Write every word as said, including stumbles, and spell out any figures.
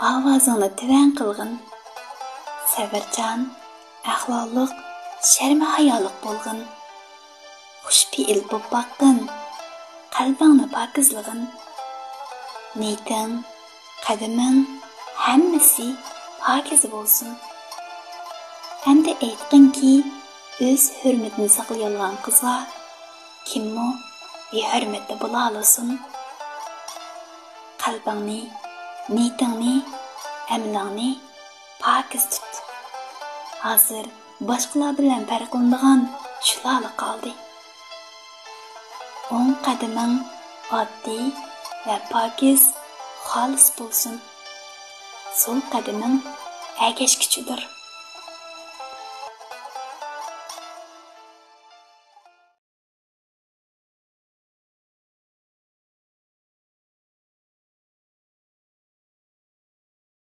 ئاۋازىڭنى تۆۋەن قىلغىن. سەۋرچان، ئەخلاقلىق، شەرمى ھايالىق بولغىن. خۇش پېئىل بوپ باققىن. قەلبىڭنى پاكىزلىغىن. نىيىتىڭ، قەدىمىڭ، ھەممىسى پاكىز بولسۇن. ئەمدى ئېيتقىنكى، ئۆز ھۆرمىتىنى ساقلىيالىغان قىزغا كىممۇ بىھۆرمەتتە بولالىسۇن؟ قەلبىڭنى، نىيىتىڭنى، ئەمىلىڭنى پاكىز تۇت. ھازىر باشقىلار بىلەن پەرقلىنىدىغان شۇلارلا قالدى. ئوڭ قەدىمىڭ ئاددىي ۋە پاكىز، خالىس بولسۇن. سول قەدىمىڭ ئەگەشكۈچىدۇر.